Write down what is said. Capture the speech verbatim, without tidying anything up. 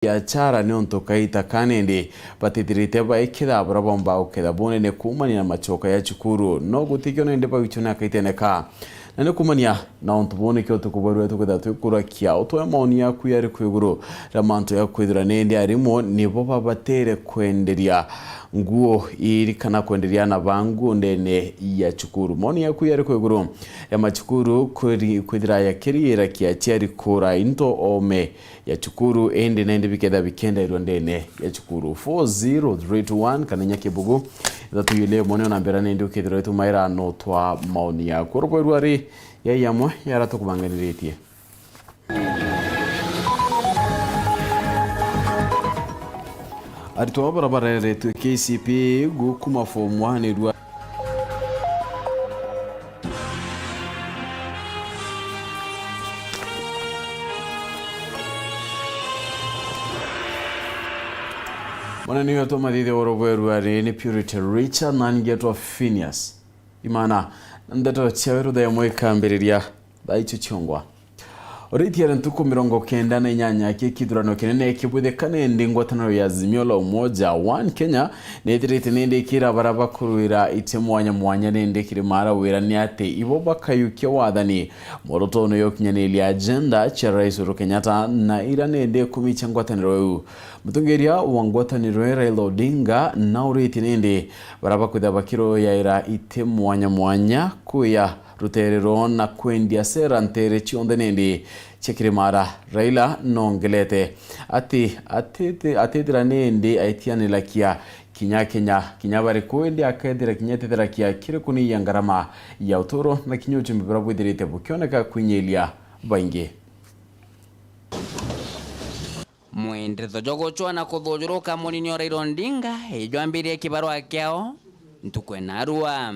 biachara niuntu kaita ka nindi batithirite baikitha buria boomba guketha bunene kuumania na machoka ya cukuru. No gutikio nindi bauchwa ni akaitene ka. Na ni kuumania na untu buu nikio tukubarua tuketha twikurakia utwe maoni yaku yari ku iguru ria mantu ya kwithira nindi arimu nibo babatere kwenderia nguo iri kana kwenderia ana ba nguo ndene ya cukuru. Maoni yaku yari ku iguru ya macukuru kwiri-, kwithira yakiriira kia aciari kura into ome ya cukuru, indi nindi biketha bikendairwa ndene ya cukuru. Four zero three two one kana inya kibugu ithatu ile mone ona mbera nindi ukethirwa itumaira no twa maoni yaku. Urubwe rwari ya yamwe yara tukubanganiritie. Aritwa bara bareretwe K C P gukuma form one rwa Mwana niwe atwa mathithia oro bweru ari ni Purity Richard na ningetwa Phineas. Imana, ndeto cia weru the yamwe ikambiriria thaa icio ciongwa. Uriitia ri ntuku mirongo kenda na inyanya ki kithurano kinene kibwithikane ndi ngwataniro ya Azimio la Umoja One Kenya niithirite nindi ikira bara bakurwira iti mwanya mwanya nindi kiri mara wira ni ati ibo bakayukia wathani mworotono ya ukinyaniria agenda cia Rais Uhuru Kenyatta na ira nindi ikumi cia ngwataniro iu. Mutongeria wa ngwataniro ii Raila Odinga nauritie nindi bara bakwithira bakiruyaira iti mwanya mwanya kuya ruteere rwao na kwendia sera nteere cionthe nindi cia kirimara. Raila nongelete ati atiti-, atithira nindi aitianirakia kinya Kenya, kinya bariku, indi akethira kinya etithirakia kiri kunyiia ngarama ya uturo na kinya uchumi buria bwithirite bukioneka kwinyiiria baingi. Mwendereto jwa gucwa na kuthujuruka munini o Raila Odinga ijwambirie kibarua kiao ntuku ya narua.